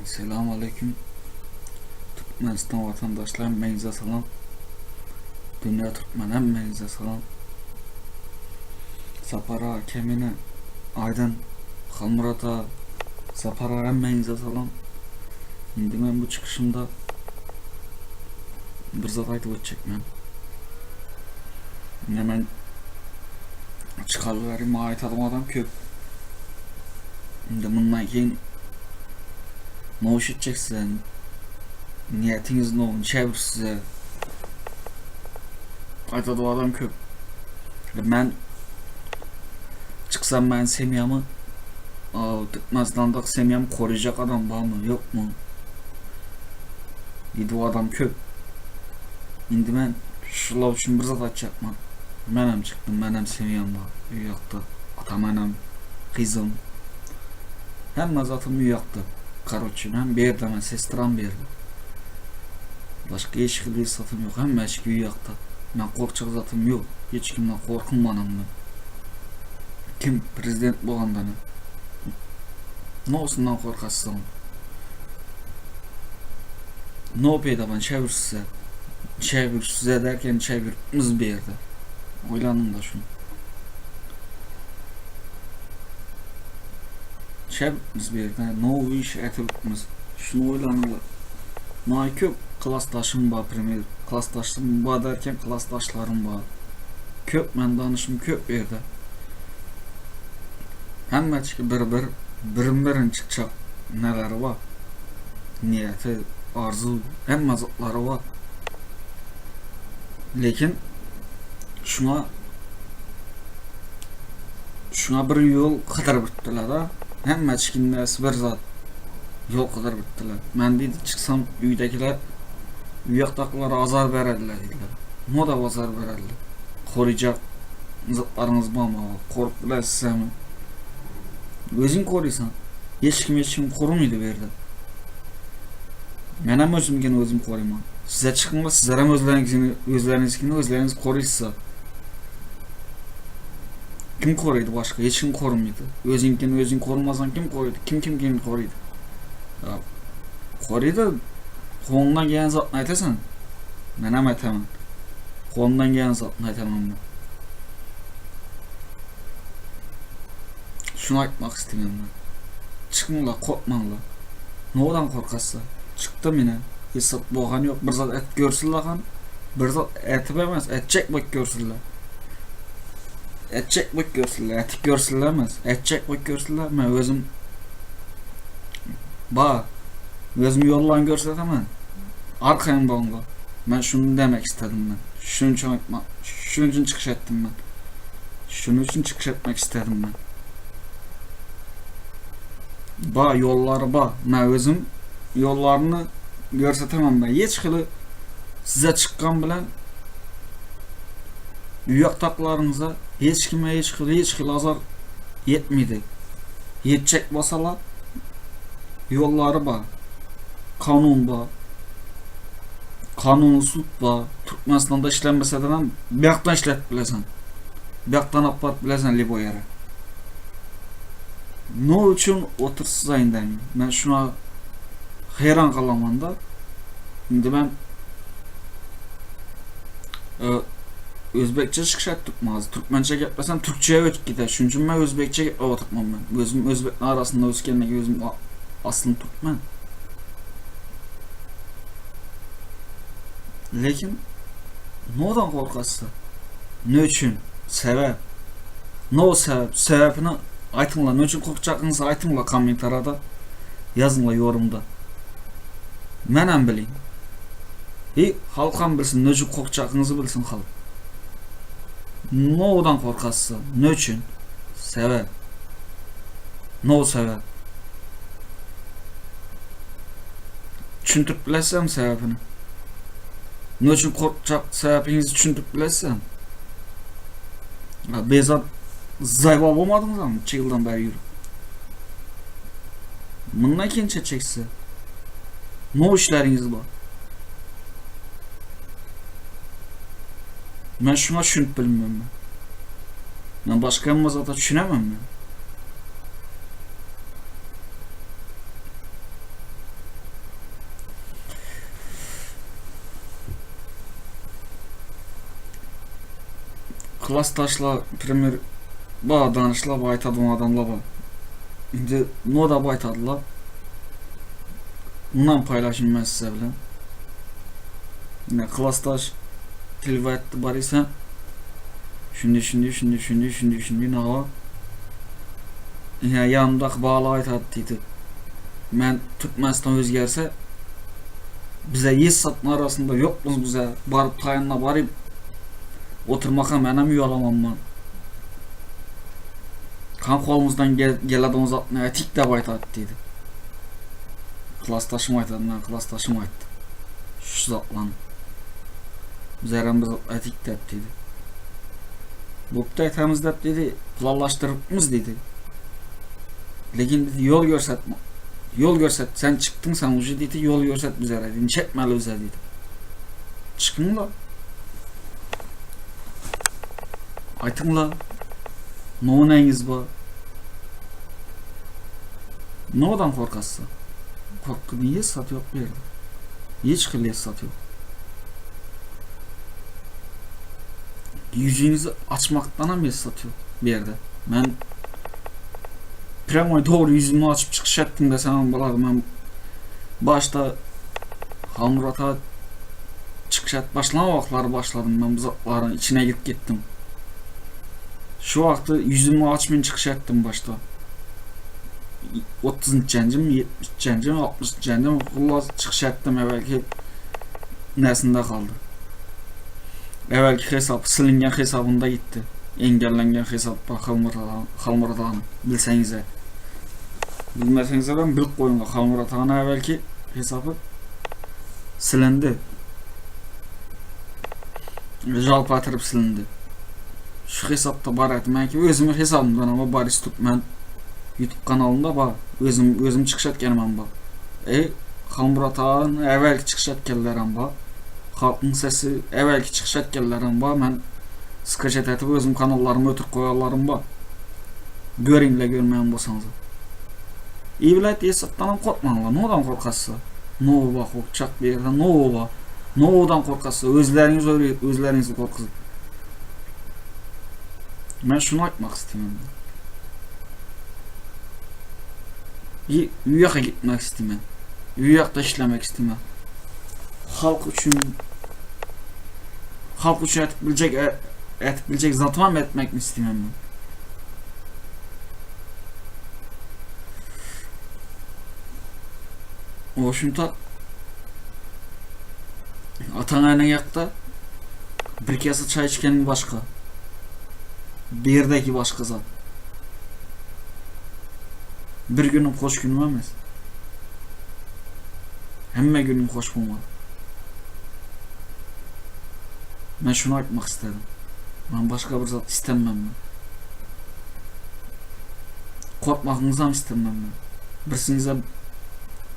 Selam aleyküm. Türkmenistan vatandaşlar hemmäňize salam. Dünýä Türkmen hemmäňize salam. Sapar ağa, Kemine, Aýdan, Halmyrat ağa, Sapar ağa hemmäňize salam. Indi men bu çykyşymda bir zat aýdyp ötjek men. Indi men çykaly bäri maňa aýtadym adam köp. Indi mundan keyin noş etjek size. Niyetiniz ne çevir size. Aýtady adam köp. Men çıksam ben semyamı Türkmenistan'da semyamı koruyacak adam var mı yok mu? Dedi o adam köp. Indi men şular üçin bir zat aýtjakman. Menem çykdym, menem semýam bar uýakda. Atam enem, gyzym. Hemme zatym uýakda. Karoçe, men bu ýerde men sestram bu ýerde. Başga hiç hili zatym ýok. Hemme işi uýakda. Men gorkjak zatym ýok. Hiç kimden gorkunmanam men. Kim prezident bolanda ne? Nosundan korkasyň? No peýda ben çevir size. Çevir size derken çevirimiz bir ýerde. Oýlanyň da şunu. Çevirimiz bir ýerde. No iş etibimiz. Şunu oýlanyň. Ma köp klasdaşym bar, primer. Klasdaşym bar derken klasdaşlarym bar. Köp men danışym köp ýerde. Hemmeçki bir bir birin birin çykjak neleri bar. Niýeti, arzuw, hemme zatlary bar. Lekin şuna şuna bir ýol gydyryp gitdiler da. Hemme çikinmesi bir zat. Ýol gydyryp gitdiler. Men diýdi çyksam öýdäkiler uýakdakylar azar bererler diýdiler. No da azar bererler. Koruyacak zatlaryňyz barmy? Korup bilersizmi? Özüň koruýsan. Hiç kim hiç kim korumydy bu ýerde. Menem özümkini özüm koruýman. Size çykyňlar, sizlerem özleriňkini, özleriňizkini özleriňiz koruýsa. Kim koruýdy başga? Hiç kim korumydy. Özüňkini özüň korumasaň kim koruýdy? Kim kimkini koruýdy? Ya, koruýdy. Golundan gelen zatny aýtasan. Menem aýtaman. Golundan gelen zatny aýtaman men. Şunu aýtmak isteýän men. Çykyňla, korkmaňla. Nodan korkasy? Çykdy mine. Hiç zat bolgan ýok. Bir zat et görsünler han. Bir zat etip emes, etjek bolup görsünler. Etjek bolup görsünler, etip görsünler emes. Etjek bolup görsünler. Men özüm ba özüm ýollan görsetem. Arkaýyn boluňlar. Men şunu demek istedim men. Şunun üçin aýtmak, şunun üçin çykyş etdim men. Şunun üçin çykyş etmek istedim men. Ba ýollary ba. Men özüm ýollaryny görsetemem ben. Hiç hili size çykgan bilen uýakdakylaryňyza hiç kime hiç hili hiç hili azar ýetmedi. Ýetjek bolsalar ýollary bar. Kanun bar. Kanuny sud bar. Türkmenistanda işlenmese de hem bu ýakdan işletip bilesin. Bu ýakdan alyp baryp bilesin libo ýere. Ne üçin otursyz aýyndan? Men şuna haýran galaman da. Indi ben e, Özbekçe çykyş etdik maz. Türkmençe geplesem Türkçeye ötüp gider. Şunun üçin men Özbekçe geplep oturmam ben. Özüm Özbek'in arasında öskenmek özüm aslında Türkmen. Lekin nodan korkasy? Ne üçin? Sebäp. No sebäp? Sebäpini aýtyňlar. Ne üçin korkjagyňyzy aýtyňlar kommentarada. Ýazyňlar yorumda. Menem bileyim. I halkam bilsin, ne üçin korkjagyňyzy bilsin halk. Nodan korkasy? Ne üçin? Sebäp. No sebäp. Düşündirip bilesem sebäbini. Ne üçin korkjak sebäbiňizi düşündirip bilesem. Ya Bezat zayba bolmadyňyz ama 2 ýyldan bäri ýürüp. Mundan keyin çekse. Ne işleriňiz bar? Men şuna düşünip bilmem ben. Men başga hemme zata düşünemem ben. Klasdaşlar, primer, ba danyşlar, ba aýtadym adamlar bar. Indi noda ba aýtadylar. Mundan paýlaşayım men size bilen. Ine klasdaş tilwa etdi bar ise. Şundi şundi şundi şundi şundi şundi nawa. Ine yanımdaki bağlı aýtady diýdi. Men Türkmenistan özgerse bize yes satma arasında yokmuz bize. Baryp taýynla baryp oturmaka menem uýalamam man. Kan kolumuzdan gel geleden zatny etik dep aýtady diýdi. Klasdaşym aýtady, men klasdaşym aýtdy. Şu zatlan. Bizerem biz etik dep diýdi. Bopda etemiz dep diýdi, planlaşdyrypmyz diýdi. Lekin dedi yol görsetme. Yol görset. Sen çıktın sen ucu dedi yol görset bize dedi. Çekmeli bize dedi. Çıkın la. Aýtyň la. No neňiz bar? Nodan korkasy? Korky niye sat yok bu yerde? Hiç hili sat yok. Yüzüňizi açmakdan hem sat yok bir yerde. Men prямой doğru yüzümü açıp çıkış ettim desem bolady. Men başta Halmurata çıkış et başlama wagtlar başladım. Ben bu zatlaryň içine girip gittim. Şu wagty yüzümü açmayın çıkış ettim başta. 30 nji 70 nji 60 nji hullas çıkış ettim evvelki nesinde kaldı. Evvelki hesap silingen hesabında gitti. Engellengen hesap bak Halmurat Ağa'nın bilseňize. Bilmeseňize ben bilip goýuň Halmurat Ağa'nın evvelki hesabı silindi. Jalpa atyryp silindi. Şu hesapda bar etdi. Menki özümiň hesabymdan ama Boris Türkmen YouTube kanalynda bar. Özüm özüm çykyş etgenim hem bar. E Halmurat Ağa'nın evvelki çykyş etgenleri hem bar. Halkyň sesi evvelki çykyş etgenleri hem bar. Men skaçat etip özüm kanallaryma ötürip goýanlarym bar. Görüňle görmeýän bolsaňyz. İyi bilet hesapdan hem korkmaňlar. Nodan korkasy? Nowa korkjak bir ýerde nowa. Nowadan korkasy? Özleriňiz özleriňizi korkuzyp. Men şunu aýtmak isteýän. Ýaka gitmek isteýän. Ýakda işlemek isteýän. Halk üçin halk üçin etip biljek etip biljek zatymam etmek isteýän men. O şunta ataň eneň ýakda bir kese çay içkeniň başga. Bir ýerdeki başga zat. Bir günüm hoş günüm emes. Hemme günüm hoş bolmaly. Men şunu aýtmak istedim. Men başga bir zat istemem men. Korkmagyňyzam istemem men. Birsinize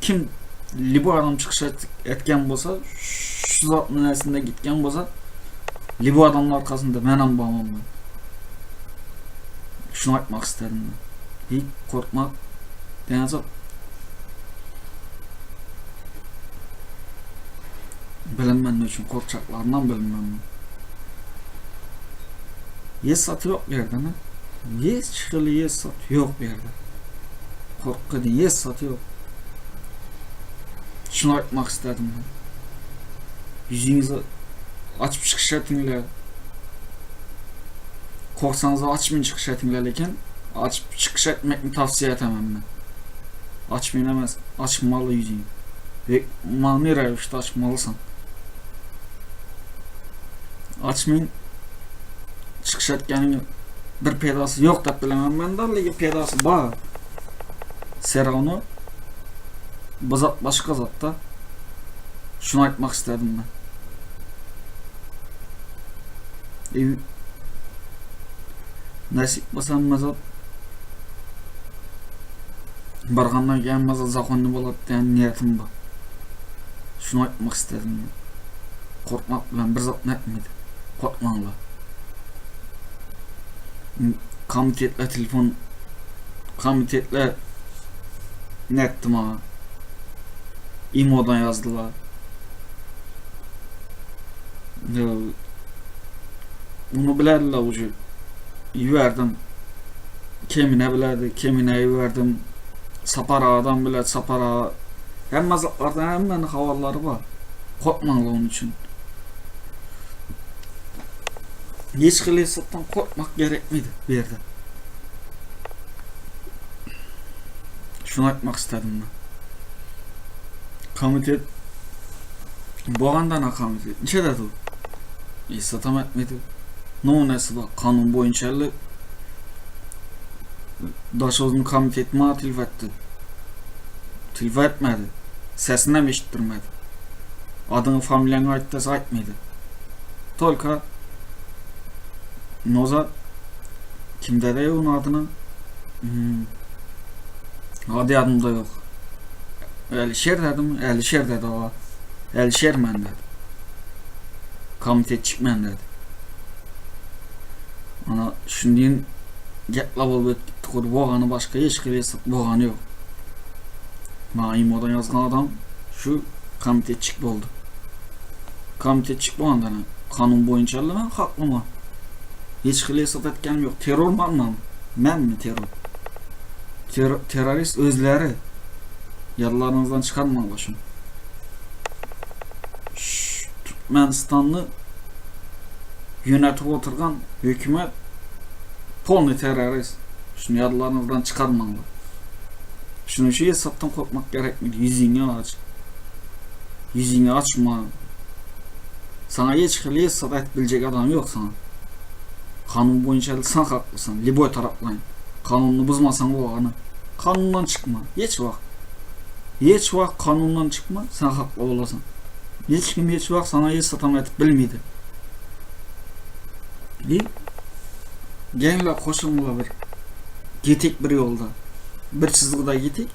kim libo adam çykyş etgen bolsa, şu zat näsinde gitgen bolsa, libo adamlar arkasynda menem barmam men. Şunu aýtmak istedim men. Hiç korkmak diýen zat bilinmän üçin korkjaklaryndan bilinmän. Yes saty yok bir yerde mi? Yes çıkılı yes satı yok bir yerde. Korku diye yes satı yok. Şunu aytmak istedim ben. Yüzüňizi açıp çykyş etiňler. Korksaňyz açmayın çykyş etiňler lekin açıp çykyş etmekni tavsiye etemem men. Açmayın emes, açmaly ýüzüňi. Ve many rewişde açmalysyň. Açmayın çykyş etgeniň bir peýdasy ýok diýip bilemem men de, lekin peýdasy bar. Serano bu zat başga zatda. Şunu aýtmak istedim men. E, nasip bolsa mazat bargandan keyin mazat zakonny bolat diýen niýetim bar. Şunu aýtmak istedim men. Korkmak bilen bir zat netmedi. Korkmaňlar. Komitetler telefon komitetler netdi maňa. Imodan ýazdylar. Muny bilerdiler uje. Iberdim. Kemine bilerdi, Kemine iberdim. Sapar agadan biler, Sapar aga. Hemme zatlardan hemmäniň habarlary bar. Korkmaňlar onuň üçin. Hiç hili zatdan korkmak gerekmedi bu ýerde. Şuny aýtmak istedim men. Komitet Bogandan komitet. Niçede dur? Hiç etmedi. Nunesi bar. Kanun boýunça elli Daşoguzun komitet maňa telefon etdi. Telefon etmedi. Sesini hem eşitdirmedi. Adyňy, familiýaňy aýt dese aýtmady. Tolka Noza kimde de onun adyny? Hmm. Adı ýadymda ýok. Älişer dedim, Älişer dedi o. Älişer men dedi. Komitetçik men dedi. Ana şundiýin gepla bolup ötüp gitdi gury bogany başga hiç hili bogany ýok. Maňa imodan ýazgan adam şu komitetçik boldy. Komitetçik bolanda kanun boýunça men haklyma. Hiç hili hesap etgenim ýok. Terror manman. Menmi terror? Ter terrorist özleri. Ýadlaryňyzdan çykarmaňlar şuny. Türkmenistanly ýönetip oturgan hökümet polny terrorist. Şuny ýadlaryňyzdan çykarmaňlar. Şunuň üçin hesapdan korkmak gerekmi? Ýüzüňi aç. Ýüzüňi açma. Saňa hiç hili hesap aýtyp biljek adam ýok saňa. Kanun boýunça sen haklysyň, liboý taraplaýyn. Kanunyny buzmasaň bolany. Kanundan çykma. Hiç wagt. Hiç wagt kanundan çykma, sen hakly bolarsyň. Hiç kim hiç wagt saňa hiç satam aýtyp bilmeydi. Diýip, geňle goşuňla bir getik bir ýolda. Bir çyzgyda getik.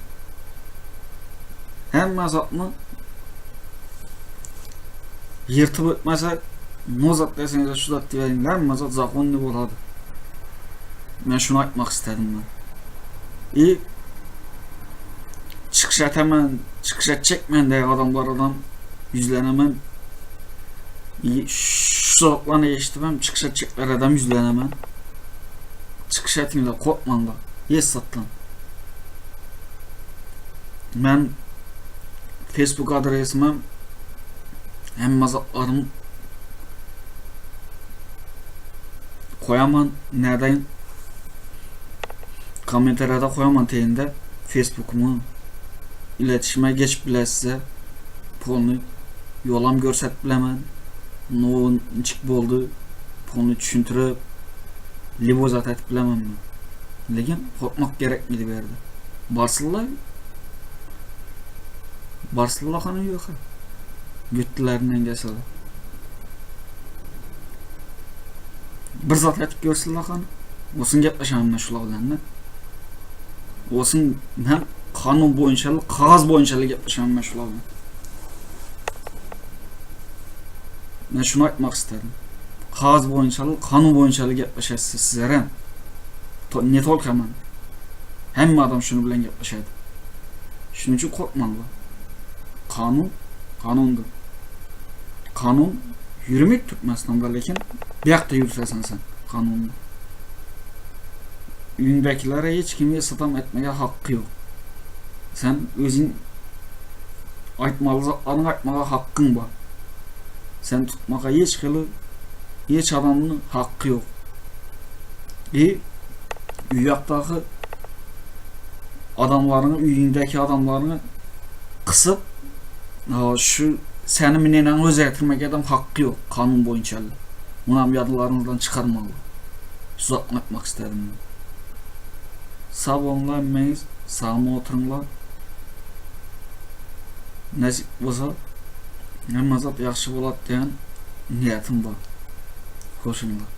Hemme zatny ýyrtyp ötmese, no zat deseňiz şu zat diýäýiň, hemme zat zakonny bolady. Men şuny aýtmak istedim ben. I çykyş etemen, çykyş etjekmen diýen adamlardan ýüzlenemen. I şu zatlaryny eşidip çykyş etjekler adam ýüzlenemen. Çykyş etiňler, korkmaňlar. Hiç zatdan. Men Facebook adresimem hemme zatlarym koyaman nädeýin kommentarýada koyaman teýinde Facebookumy iletişime geçip bile size polny ýolam görsetip bilemen no niçik boldy polny düşündirip libo zat aýtyp bilemen men lekin korkmak gerekmedi bu ýerde barsynlar barsynlar hany ýok götlerinden gelseler Bir zat aýtyp görsünler hany. Olsun gepleşemem men şular bilen de. Olsun men kanun boýunça, kagaz boýunça gepleşemem men şular bilen. Men şunu aýtmak istedim. Kagaz boýunça, kanun boýunça gepleşesiz sizler hem. Ne tolka men. Hemme adam şunu bilen gepleşedi. Şunun üçin korkmaňlar. Kanun kanundyr. Kanun ýürümeydi Türkmenistanda lekin bu ýakda ýürsesin sen kanuny. Öýüňdäkilere hiç kimi satam etmege hakkı ýok. Sen özüň aýtmaly zatlaryňy aýtmaga hakkyň bar. Sen tutmaga hiç hili hiç adamyň hakkı ýok. I ýakdaky adamlaryňy öýüňdäki adamlaryňy kysyp Şu seni minenaň özgertmek adam hakkı ýok kanun boýunça. Munam ýadlaryňyzdan çykarmaly. Şu zatny aýtmak istedim men. Sag boluňlar hemmäňiz, sagmy oturyňlar. Nesip bolsa hemme zat ýagşy bolat diýen niýetim bar. Hoşuňlar.